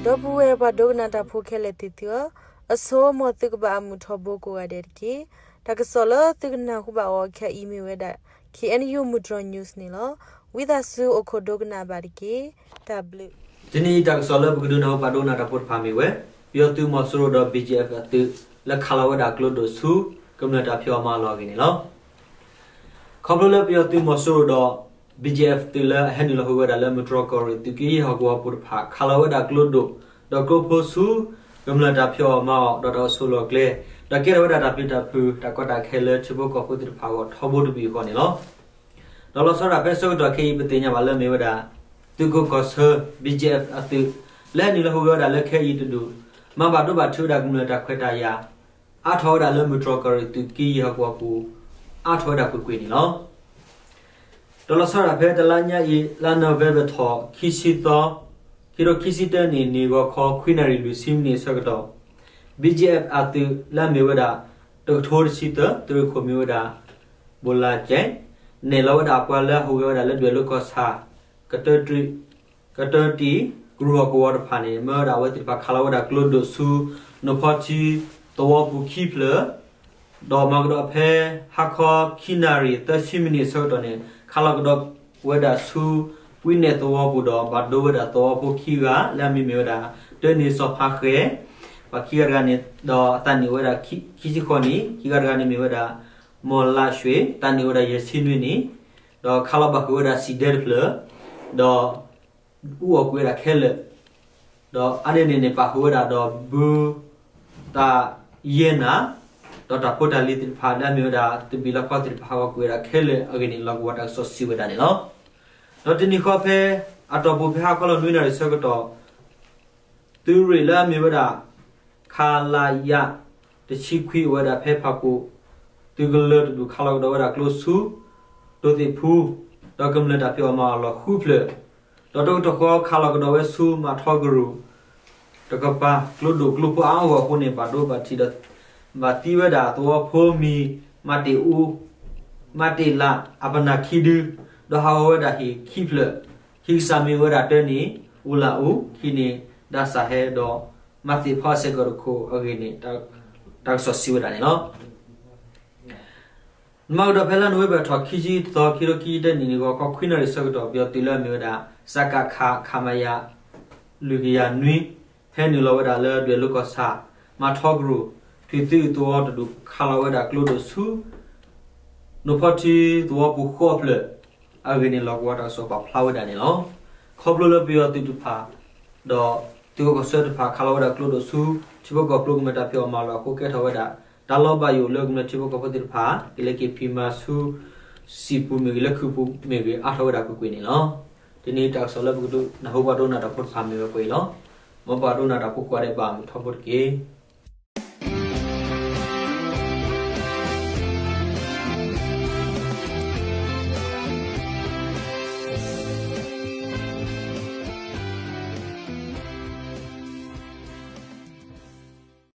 ဒီပုၢ်ဝဲၢ်ပှၤဒိကနၣ်တၢ်ဖိခဲလၢာ်သ့ၣ်သုဧၢ, အဆိ မ်သုကဘၣ်အမုာ်ထီဘိကိးဂၤဒဲးတက့ၢ်. တၢ်ကစီၣ်လၢသုကနၢ်ဟူဘၣ်အီၤခဲအံၤမ့ၢ်ဝဲဒၣ် K N U မုၢ်တြီၤ news န့ၣ်လီၤ. ဝံသးစူၤအိၣ်ခိးဒိကနၣ်ဘၣ်တက့ၢ်. တၢ်ဘျုး. တနံၤအံၤတၢ်ကစီၣ်လၢပကဒုးနၢ်ဟူပှၤဒိကနၣ်တၢ်ဖိတဖၣ်မ့ၢ်ဝဲ ပယီၤသုးမီၤစိရိၤဒီး B G F အသုး လၢခးလီၤဝဲဒၣ်ကျိဒိၣ်ဆူ ကမျၢၢ်တၢ်ဖံးအီၣ်မၤအီၣ်အလီၢ်အဂ့ၢ်န့ၣ်လီၤ. ခီဖျိလၢပယီၤသုးမီၤစိရိၤဒီး B G F သုးလၢအဟဲနုာ်လီၤဟူးဂဲၤဝဲဒၣ်လၢမုၢ်တြီၤကီၢ်ရ့ၣ်သုးက့ယဲၢ်ဟီၣ်ကဝီၤပူၤတဖၣ် ခးလီၤဝဲဒၣ်ကျိဒိၣ် ဒီးကျိဖိဆူ ကမျၢၢ်တၢ်ဖံးအီၣ်မၤအီၣ်ဒီးတၢ်အိၣ်ဆိးလီၢ်ကျဲ, ဒီးကဲထီၣ်ဝဲဒၣ်တၢ်ပျံၤတၢ်ဖုး တၢ်ကီတၢ်ခဲလၢထံဖိကီၢ်ဖိသ့ၣ်တဖၣ်အဂီၢ်ထီဘိတဘ့ၣ်အဂီၢ်န့ၣ်လီၤ. ဒီးလီၤဆီဒၣ်ဖဲဆၢကတီၢ်ခဲအံၤ ပသ့ၣ်ညါဘၣ်လၢမ့ၢ်ဝဲဒၣ် သုးခိၣ်ကီၢ်ဆၢ B G F အသုး လၢနုာ်လီၤဟူးဂဲၤဝဲဒၣ်လၢခဲအံၤတဒူၣ် မၤဘၣ်ဒိဘၣ်ထံးဝဲဒၣ်ကမျၢၢ်တၢ်ခွဲးတၢ်ယာ် အါထီၣ်ဝဲဒၣ်လၢမုၢ်တြီၤကီၢ်ရ့ၣ်သုးက့ယဲၢ်ဟီၣ်ကဝီၤပူၤ အါထီၣ်ဝဲဒၣ်ကွ့ၢ်ကွ့ၢ်န့ၣ်လီၤ. ဒီးလီၤဆီဒၣ်ဖဲတလါညါအံၤ လါနိၣ်ဝ့ဘၢၣ်ထီၣ် ခံဆံသီ ခံထိခံဆံတၢနံၣ်န့ၣ် ဂီၤခီခွံနၣ်ရံၣ်လွံၢ်ဆံမံးနံးအဆၢကတီၢ် B G F အသုးလၢအမ့ၢ်ဝဲဒၣ် တကထိတဆံသၢ သုးရ့ၣ်ခိၣ်မ့ၢ်ဝဲဒၣ် ဘိးလါကဲ နဲၣ်လီၤဝဲဒၣ်ပှၤလၢအဟူးဂဲၤဝဲဒၣ်လၢဒွဲၣ်လိၤကီၢ်ဆၣ် ကတၢၢ်တံၢ် ကရူၢ်ဟီၣ်ကဝီၤတဖၣ်န့ၣ် မၢဝဲဒၣ်အဝဲသ့ၣ်တဖၣ်ခးလီၤဝဲဒၣ်ကျိဒိၣ်ဆူ နိၣ်ဖီထံ သဝီပူၤခံဖျၢၣ် ဒီးမၤကဒီးဖဲ ဟါခီခံနၣ်ရံၣ်သၢဆံမံးနံးအဆၢကတီၢ်န့ၣ် ခးလီၤကဒီးဝဲဒၣ်ဆူ ပှံနဲၣ်သဝီပူၤဒီး ဘၣ်ဒိဝဲဒၣ်သဝီဖိခံဂၤ လၢအမံၤမ့ၢ်ဝဲဒၣ် တၢနံၣ်စီၤဖါဃဲၤ ပှၤခံဂၤတဂၤန့ၣ် ဒီးအသးနံၣ်ဝဲဒၣ်ခံဆံဃိးနံၣ်, ခံဂၤတဂၤန့ၣ်မ့ၢ်ဝဲဒၣ် မီၢ်လးရွှ့ၣ် သးနံၣ်ဝဲဒၣ်ယဲၢ်ဆံနွံနံၣ်, ဒီးခးလီၤပာ်ဃုာ်ဝဲဒၣ်စံၣ်ဒဲတဖျၢၣ်, ဒီး အူအီၣ်ကွံာ်ဝဲဒၣ်ခဲလၢာ်, ဒီးအါန့ၢ်န့ၣ်န့ၣ် ပာ်ဃုာ်ဝဲဒၣ်ဒီးဘု တၢ်ယဲၢ်နၤ, ဒီးတၢ်ဖိတၢ်လံၤသ့ၣ်တဖၣ် လၢအမ့ၢ်ဝဲဒၣ် သဘံၣ်လီခီသ့ၣ်တဖၣ် ဟးဂီၤကွံာ်ဝဲဒၣ်ခဲလၢာ်အဂ့ၢ်န့ၣ် လီၢ်ကဝီၤတၢ်ကစီၣ်စံးဝဲဒၣ်န့ၣ်လီၤ. ဒီးတနံၤဃီဖဲ အတီၢ်ပူၤဖဲဟါခီလီၤနွံနၣ်ရံၣ်ဆၢကတီၢ် သုးရ့ၣ်လၢအမ့ၢ်ဝဲဒၣ် ခလရ တဆံခွံ အိၣ်ဝဲဒၣ်ဖဲဖၣ်ပူၤ သုးကလၢၤတဒူၣ် ခးလီၤကဒီးဝဲဒၣ်ကျိဆူ တိၤသ့ၣ်ဖူ ဒီးကမျၢၢ်တၢ်ဖံးအီၣ်မၤအီၣ်အလီၢ်ဃုဖျၢၣ်, ဒီးတကတီၢ်ဃီခးလီၤကဒီးဝဲဆူ မၤထီကရူၢ် တကပၤ ကျိဒိၣ်ကျိဖိအါအါဂီၢ်ဂီၢ်အဃိန့ၣ် ဘၣ်ဒိဘၣ်ထံးဒီး ဘၣ်သံဝဲဒၣ်သဝီဖိမံၤ မၤတ့ၢ်အူ မၤတ့ၢ်လး အပနၢ်ခံဒု, ဒီးဟးဂီၤဝဲဒၣ်ဟံၣ်ခံဖျၢၣ်, ဟံၣ်ကစၢ်မ့ၢ်ဝဲဒၣ်တၢနံၣ် အူလၢအူ ခံနံၣ် ဒၣ်စၢ်ဟဲဒီး မၤသ့ၣ်ဖီအစဲးကီးတခိၣ်အဂ့ၢ်န့ၣ် တၢ်ကစီၣ်စံးဝဲဒၣ်န့ၣ်လီၤ. မၤကဒီးဖဲလါနိၣ်ဝ့ဘၢၣ်ထီၣ် ခံဆံသီ ခံထိခံဆံတၢနံၣ်န့ၣ် ဂီၤခီခွံနၣ်ရံၣ်ဆၢကတီၢ် ပယီၤသုးလၢအမ့ၢ်ဝဲဒၣ် စကခ ခမရ လွံၢ်ကယၤနွံ ဟဲနုာ်လီၤဝဲဒၣ်လၢဒွဲၣ်လိၤကီၢ်ဆၣ် မၤထီကရူၢ် ထွံၣ်သုးသဝီတဒူၣ် ခးလီၤဝဲဒၣ်ကျိဒိၣ်ဆူ နိၣ်ဖီထံသဝီပူၤဃိးဖျၢၣ်အဂ့ၢ်န့ၣ် လီၢ်ကဝီၤတၢ်ကစီၣ်ပာ်ဖျါဝဲဒၣ်န့ၣ်လီၤ. ခီဖျိလၢပယီၤသုးတဖၣ် ဒီးသုးခိၣ်ကီၢ်ဆၢတဖၣ် ခးလီၤဝဲဒၣ်ကျိဒိၣ်ဆူ ထံဖိကီၢ်ဖိကမျၢၢ်တၢ်ဖံးအီၣ်မၤအီၣ်အလီၢ်အဃိ ကဲထီၣ်ဝဲဒၣ် တၢ်လီၤဘၣ်ယိၣ်လၢကမျၢၢ်ထံဖိကီၢ်ဖိသ့ၣ်တဖၣ် ကလဲၤက့ၤဖံးမၤဆူ စံာ်ပူၤမ့ၢ်ဂ့ၤ လၢခုးပူၤမ့ၢ်ဂ့ၤ အါထီၣ်ဝဲဒၣ်ကွ့ၢ်ကွ့ၢ်န့ၣ်လီၤ. တနံၤအံၤတၢ်ကစီၣ်လၢပကဒုးနၢ်ဟူပှၤဒိကနၣ်တၢ်ဖိတဖၣ်မ့ၢ်ဝဲပှဲၤအံၤလီၤ. မ်ပှၤဒိကနၣ်တၢ်ဖိကိးဂၤဒဲး ဘၣ်မုာ်ထီဘိတက့ၢ်.